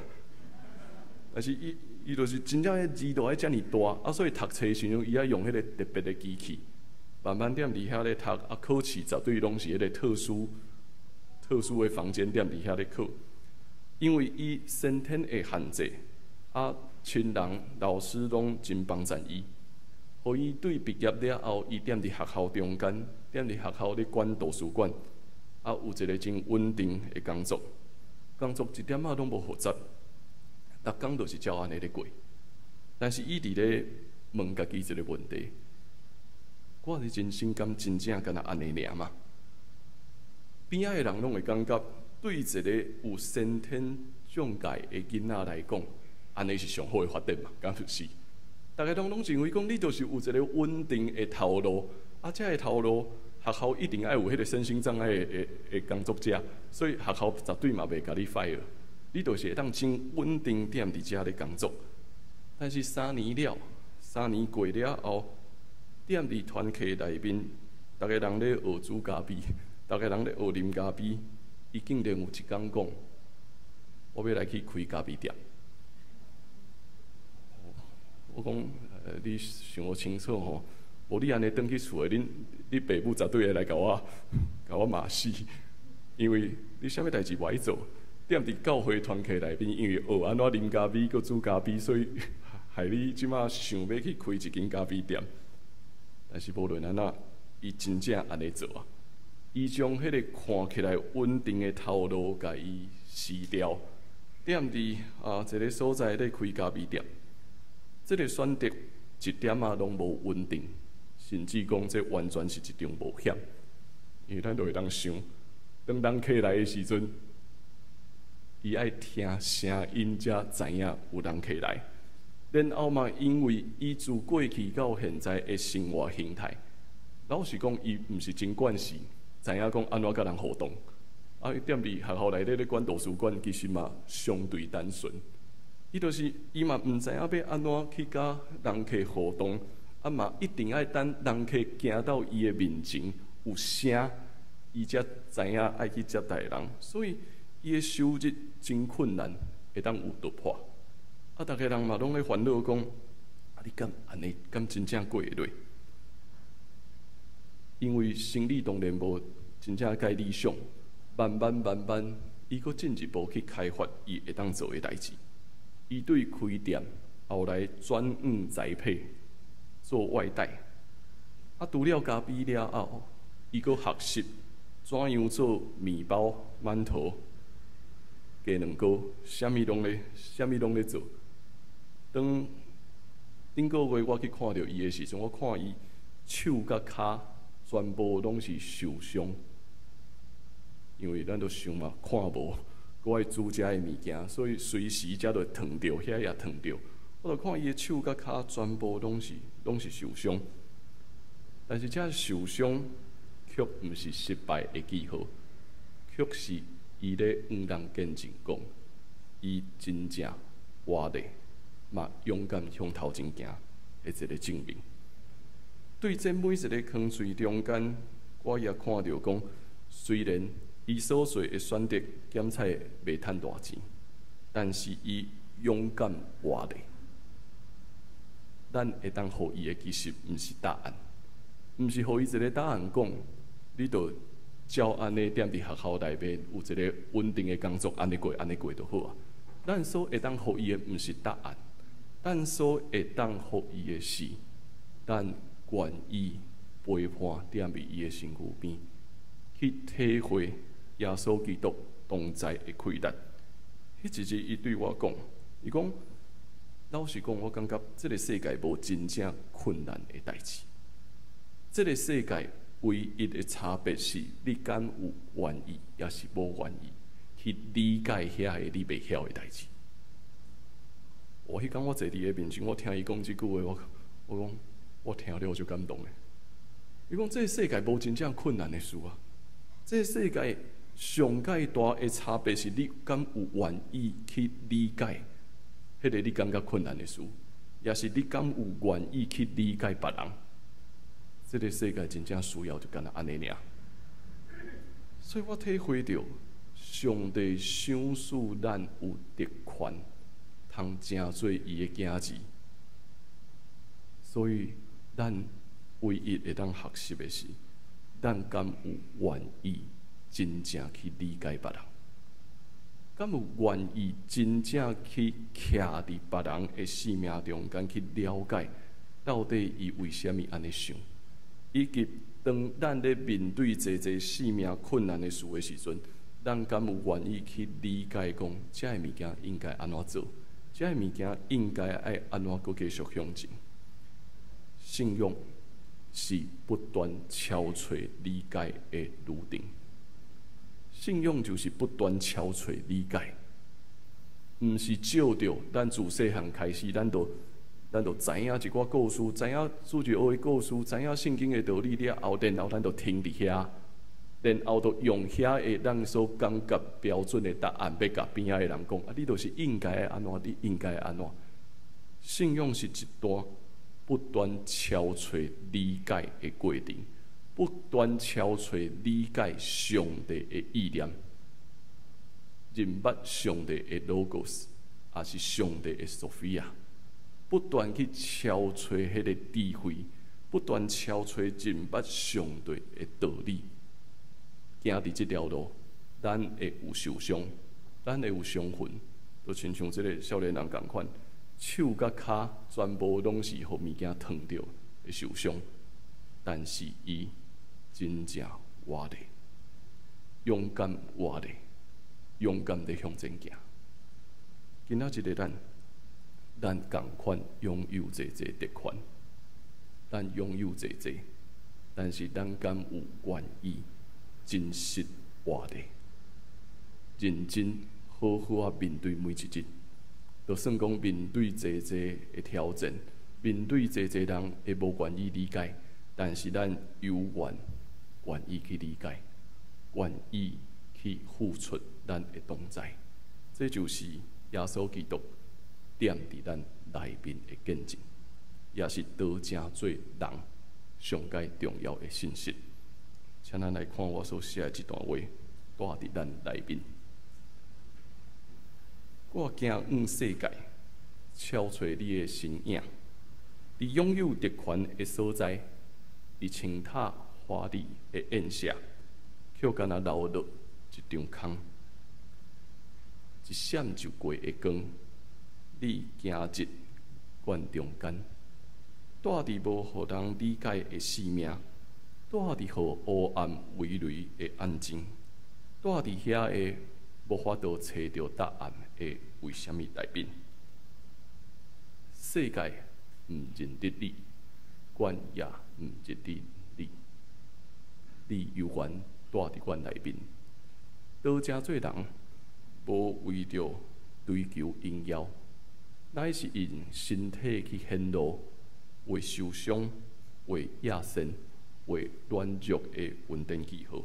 但是伊伊就是真正彼字都愛遮爾大，啊，所以讀冊時陣伊愛用彼个特別的機器。慢慢踮佇遐咧讀，啊，考試絕對攏是彼个特殊、特殊的房間踮佇遐咧考，因為伊先天的限制，啊，親人、老師攏真幫贊伊，予伊對畢業了後，伊踮佇學校中間，踮佇學校咧管圖書館，啊，有一个真穩定的工作，工作一點仔攏無複雜，逐工就是照按呢咧過，但是伊佇咧問家己一个問題：我的人生敢真正干焦按呢爾嗎？邊仔的人攏會感覺，對一个有先天障礙的囡仔來講，按呢是上好的發展嘛，敢毋是？逐家攏認為講，你就是有一个穩定的頭路，啊，這个頭路學校一定愛有彼个身心障礙的工作者，所以學校絕對嘛袂共你 fire。你就是會當真穩定踮佇遮咧工作。但是三年了，三年過了後，踮佇團契內面，逐家人咧學煮咖啡，逐家人咧學啉咖啡，伊竟然有一工講：我欲來去開咖啡店。我講，你想予清楚吼，無你按呢轉去厝的，恁你爸母絕對會來共我罵死，因為你啥物代誌無愛做，踮佇教會團契內面，因為學按怎啉咖啡，閣煮咖啡，所以害你這馬想欲去開一間咖啡店。但是無論按怎，伊真正按呢做啊！伊將彼个看起來穩定的頭路，共伊辭掉，踮佇啊一个所在咧開咖啡店。這个選擇一點仔攏無穩定，甚至講這完全是一場冒險。因為咱就會當想，當人客來的時陣，伊愛聽聲音才知影有人客來。然後嘛，因為伊自過去到現在的生活形態，老實講，伊毋是真慣勢，知影講按怎佮人互動。啊，伊踮佇學校內底咧管圖書館，其實嘛相對單純。伊就是伊嘛毋知影欲按怎去佮人客互動，啊嘛一定愛等人客行到伊的面前有聲，伊才知影愛去接待人。所以伊的收入真困難，會當有突破。啊，逐家人嘛攏咧煩惱講：啊，你敢按呢？敢真正過會落？因為生理當然無真正介理想，慢慢慢慢，伊閣進一步去開發伊會當做的代誌。伊對開店，後來轉往栽培做外帶。啊，除了咖啡了後，伊閣學習怎樣做麵包、饅頭、雞卵糕，啥物攏咧做。當頂個月我去看著伊的時陣，我看伊手佮跤全部攏是受傷，因為咱都想嘛，看無。閣愛煮遮的物件，所以隨時遮就燙著，遐也燙著。我就看伊的手佮跤全部攏是受傷，但是這受傷卻毋是失敗的記號，卻是伊咧向人見證講，伊真正活咧，嘛勇敢向頭前行的一个證明。對這每一个坑喙中間，我也看著講，雖然伊所做的選擇檢菜袂趁大錢，但是伊勇敢活咧。咱會當予伊的其實毋是答案，毋是予伊一个答案講，你就照按呢踮佇學校內面有一个穩定的工作，按呢過按呢過就好啊。咱所會當予伊的毋是答案，咱所會當予伊的是，咱願意陪伴踮佇伊的身軀邊，去體會耶穌基督同在的氣力。彼一日，伊對我講，伊講：老實講，我感覺這个世界無真正困難的代誌。這个世界唯一的差別是，你敢有願意，抑是無願意去理解遐个你袂曉的代誌。我彼工我坐佇伊面前，我聽伊講這句話，我講我聽了就感動的。伊講這个世界無真正困難的事啊，這个世界上蓋大的差別是你敢有願意去理解彼个你感覺困難的事，抑是你敢有願意去理解別人。這个世界真正需要就干焦按呢爾。所以我體會著上帝賞賜咱有特權，通成做伊的囝兒。所以咱唯一會當學習的是，咱敢有願意真正去理解別人，敢有願意真正去徛佇別人的生命中間去了解，到底伊為啥物按呢想，以及當咱咧面對濟濟生命困難的事的時陣，咱敢有願意去理解講，這个物件應該按怎做，這个物件應該愛按怎閣繼續向前。信仰是不斷敲揣理解的旅程。信仰就是不斷敲揣理解，毋是照著咱自細漢開始，咱就知影一寡故事，知影主日學的故事，知影聖經的道理了後，然後咱就停佇遐，然後就用遐的咱所感覺標準的答案，欲共邊仔的人講，啊，你就是應該按怎，你應該按怎。信仰是一段不斷敲揣理解的過程，不斷敲揣理解上帝的意念，認捌上帝的 Logos，也是上帝的 Sophia，不斷去敲揣彼个智慧，不斷敲揣認捌上帝的道理。行佇這條路，咱會有受傷，咱會有傷痕，就親像這个少年人仝款，手佮跤全部攏是予物件燙著會受傷，但是伊真正活咧，勇敢活咧，勇敢地向前行。今仔日的咱，咱仝款擁有濟濟特權，咱擁有濟濟，但是咱敢有願意真實活咧，認真好好仔面對每一日，就算講面對濟濟的挑戰，面對濟濟人會無願意理解，但是咱猶原願意去理解，願意去付出咱的同在，這就是耶穌基督踮佇咱內面的見證，也是得成做人上蓋重要的信息。請咱來看我所寫的這段話，蹛佇咱內面。我行往世界，敲揣你的身影，佇擁有特權的所在，佇青塔華麗的宴席，卻敢若留落一張空，一閃就過的光，你行入阮中間，蹛佇無予人理解的生命，蹛佇予黑暗圍籬的安靜，蹛佇遐个無法度揣著答案的為啥物內面。世界毋認得你，阮也毋認得你，你猶原蹛佇阮內面。倒成做人，無為著追求榮耀，乃是用身體去顯露，會受傷，會野性，會軟弱的穩定記號。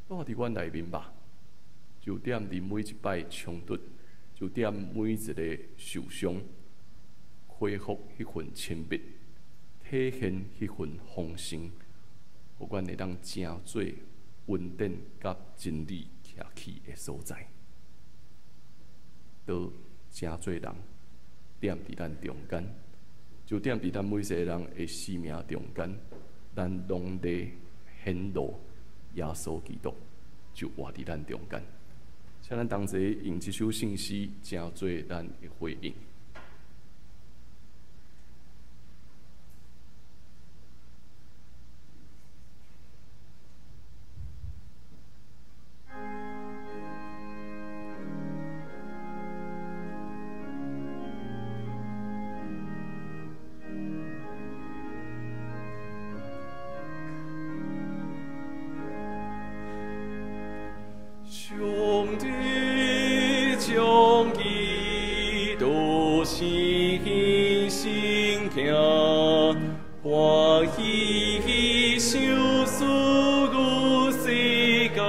蹛佇阮內面吧，就踮佇每一擺衝突，就踮每一个受傷，恢復彼份親密，體現彼份豐盛，予阮會當成做恩典佮真理徛起的所在。倒成做人，踮佇咱中間，就踮佇咱每一個人的生命中間，咱攏咧顯露耶穌基督就活佇咱中間。請咱同齊用這首聖詩，成做咱的回應。上帝將基督生心行，歡喜受死世間，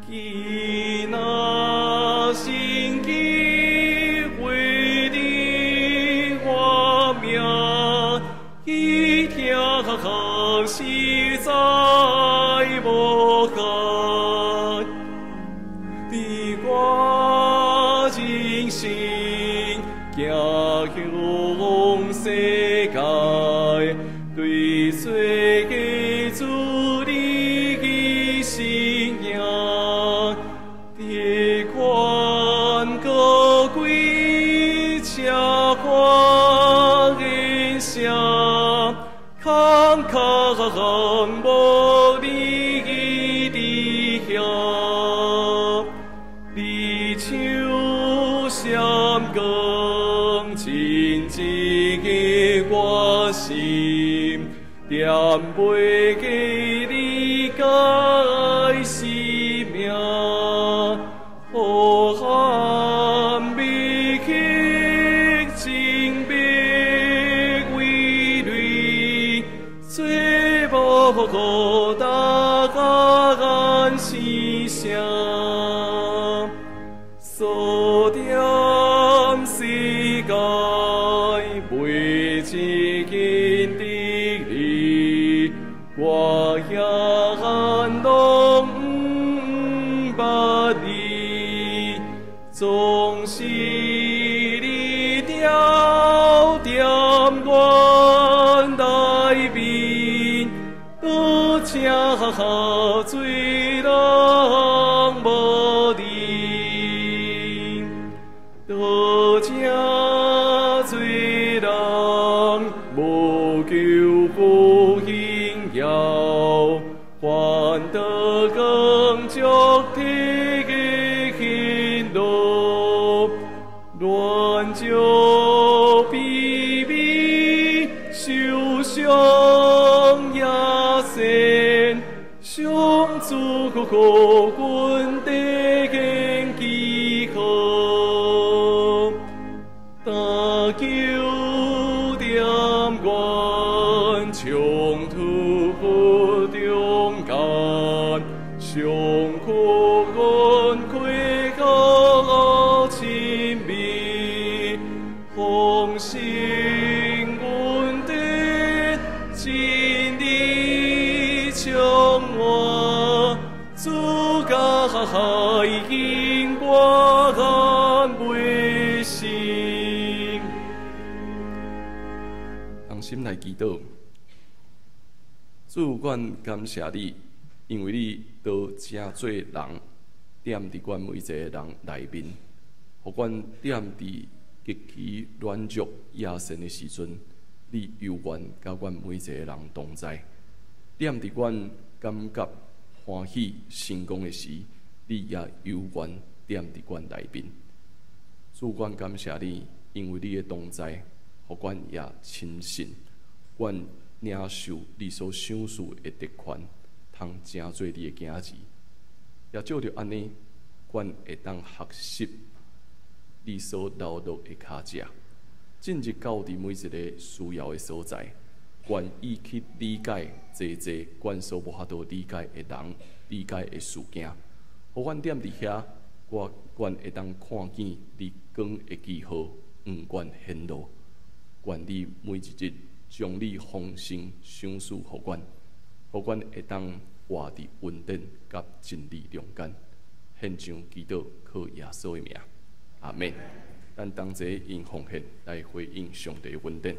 伊若神奇為你我命，伊疼實在無限。你我人生行向世界，對罪主你的信仰，特權高貴奢華宴席，空空無你佇遐。你手閃光，親一個我心，踮袂記你解生命，予含美曲情别为泪，做无大干是啥？所点世界袂一见得你，我遐拢毋捌你，总是你迢踮阮内面，倒请做人无你，倒请做人無求福榮耀，反倒更足天喜樂，亂將卑微受傷也善，上主阮地根記號，大求踮阮衝突中間，上苦阮開口親密，豐盛阮的真理充滿，主甲因我袂信。同心來祈禱，主，阮感謝你，因為你都成做人，踮佇阮每一個人內面，予阮踮佇極其軟弱野神的時陣，你猶原佮阮每一個人同在。踮佇阮感覺歡喜成功的時，你也猶原踮佇阮內面。主，阮感謝你，因為你的同在，予阮也深信，阮領受你所賞賜的特權，通成做你的囝兒。也藉著按呢，阮會當學習你所留落的跤跡，進入到佇每一个需要的所在，願意去理解濟濟阮所無法度理解的人、理解的事件。予阮踮佇遐，我阮會當看見你光的記號，向阮顯露。願你每一日將你豐盛賞賜予阮，予阮會當活佇恩典佮真理中間。獻上祈禱，靠耶穌的名，阿們。咱同齊用奉獻來回應上帝恩典。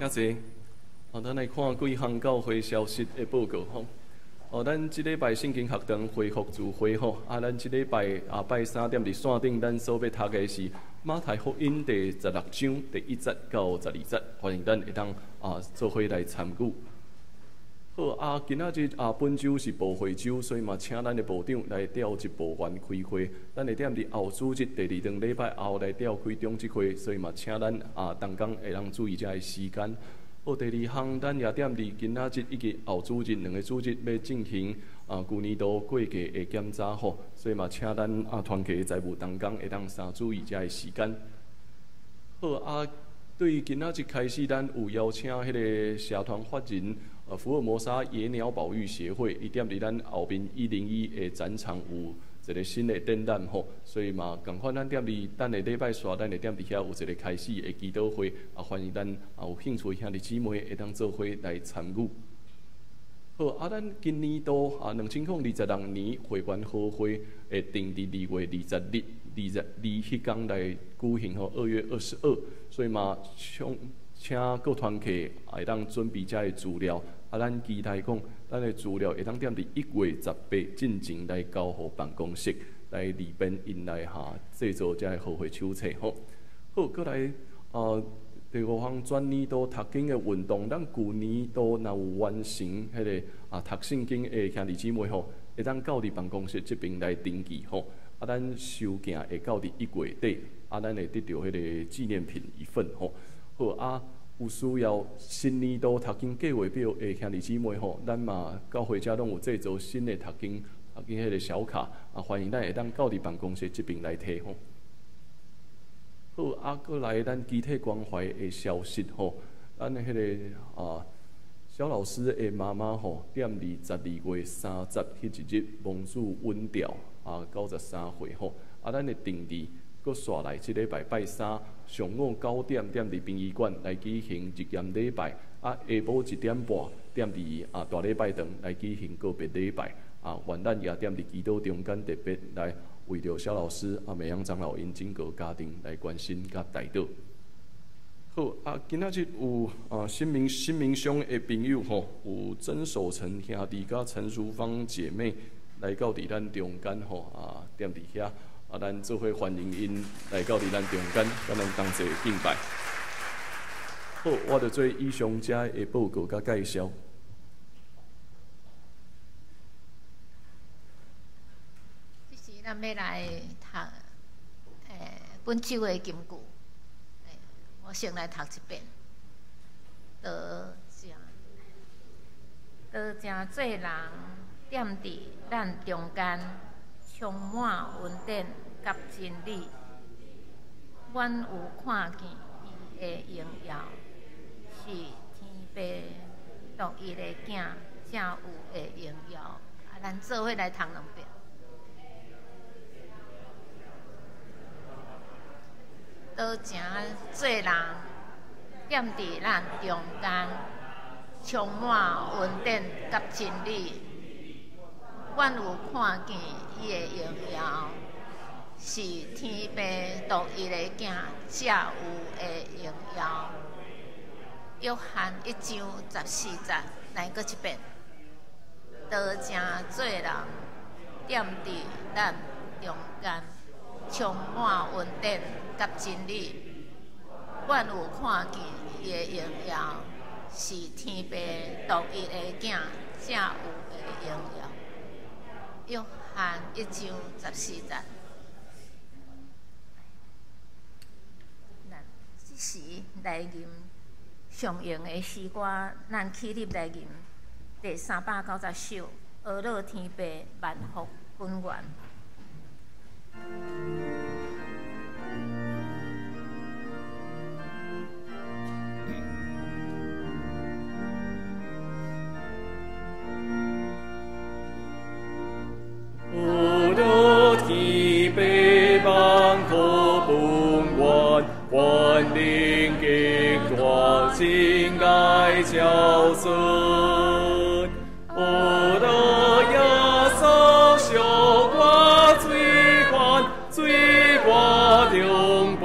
請坐。哦，咱來看幾項教會消息的報告吼。哦，咱這禮拜聖經學堂恢復聚會吼，啊，咱這禮拜啊拜三踮佇線頂，咱所欲讀的是馬太福音第16章第1節到12節，歡迎咱會當啊做伙來參與。好啊，今仔日啊本週是部會週，所以嘛請咱的部長來召集部員開會。咱會踮佇後主日第二頓禮拜後來召開長執會，所以嘛請咱啊同工會當注意遮个時間。好，第二項，咱也踮佇今仔日以及後主日兩个主日欲進行啊舊年度會計的檢查吼，所以嘛請咱啊團契的財務同工會當三注意遮个時間。好啊，對今仔日開始，咱有邀請彼个社團法人福爾摩沙野鳥保育協會，伊踮佇咱後面101的展場有一個新的展覽吼，所以嘛仝款咱踮佇等下禮拜紲，咱會踮佇遐有一個開始的祈禱會，啊歡迎咱啊有興趣的兄弟姊妹會當做伙來參與。好，啊，咱今年度啊2026年會員好會會定佇2月20日、22彼工來舉行吼，2月22，所以嘛請各團契會當準備遮个資料，啊，咱期待講，咱的資料會當踮佇1月18進前來交予辦公室，來利便𪜶來哈製作遮个好會手冊吼。好，閣來啊，第五項全年度讀經的運動，咱舊年度若有完成彼个啊讀聖經的兄弟姊妹吼，會當到佇辦公室這邊來登記吼。啊，咱收件會到佇1月底，啊，咱會得著彼個紀念品一份吼。好啊，有需要新年度讀經計劃表的兄弟姊妹吼，咱嘛教會遮攏有製作新的讀經彼個小卡，啊，歡迎咱會當到佇辦公室這邊來提吼。好，啊，閣來咱肢體關懷的消息吼，咱的彼个啊蕭老師的媽媽吼，踮佇12月30彼一日蒙主阮調啊，93歲吼，啊，咱的定佇閣煞來這禮拜拜三上午9點踮佇殯儀館來舉行日驗禮拜，啊，下晡1點半踮佇啊大禮拜堂來舉行告別禮拜，啊，願咱也踮佇祈禱中間特別來為著蕭老師啊、美陽長老𪜶整個家庭來關心佮代禱。好啊，今仔日有啊新民鄉的朋友吼，有曾守成兄弟佮陳淑芳姐妹來到佇咱中間吼啊，踮佇遐啊，咱做伙歡迎𪜶來到佇咱中間，佮咱同齊敬拜。好，我就做以上遮的報告佮介紹。這時咱欲來讀本週的金句。我先來讀一遍。多謝，多謝做人踮佇咱中間，充滿恩典佮真理。阮有看見伊的榮耀，是天父獨一的囝才有的榮耀。啊，咱做伙來讀兩遍。多誠做人踮佇咱中間，充滿恩典佮真理。阮有看見伊的榮耀，是天父獨一的囝才有的榮耀。約翰1章14節，來閣一遍。多誠做人踮佇咱中間，充滿恩典佮真理。阮有看見伊的榮耀，是天父獨一的囝才有的榮耀。約翰1章14節。咱這時來吟常用的詩歌，咱起立來吟第390首《阿樂天父萬福本源》。阿樂天父萬福本源，權能極大，親愛照尊。阿樂耶穌惜我罪犯，罪我中保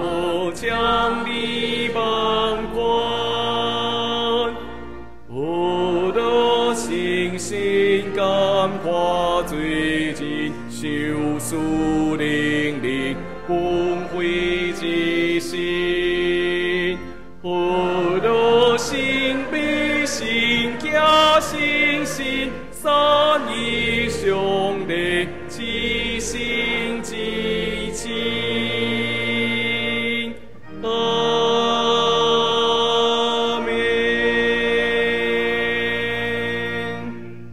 將你放寬。信心感化罪人，受死能力恩惠之神。佛罗圣悲圣行圣神，三一上帝至圣至亲。阿們。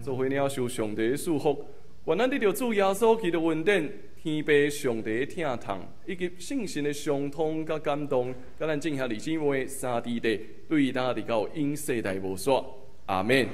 做伙領受上帝的祝福，願咱得著主耶穌基督恩典，天父上帝的疼痛，以及聖神的相通佮感動，佮咱眾兄弟姊妹三弟弟，對今直到永世代無煞。阿們。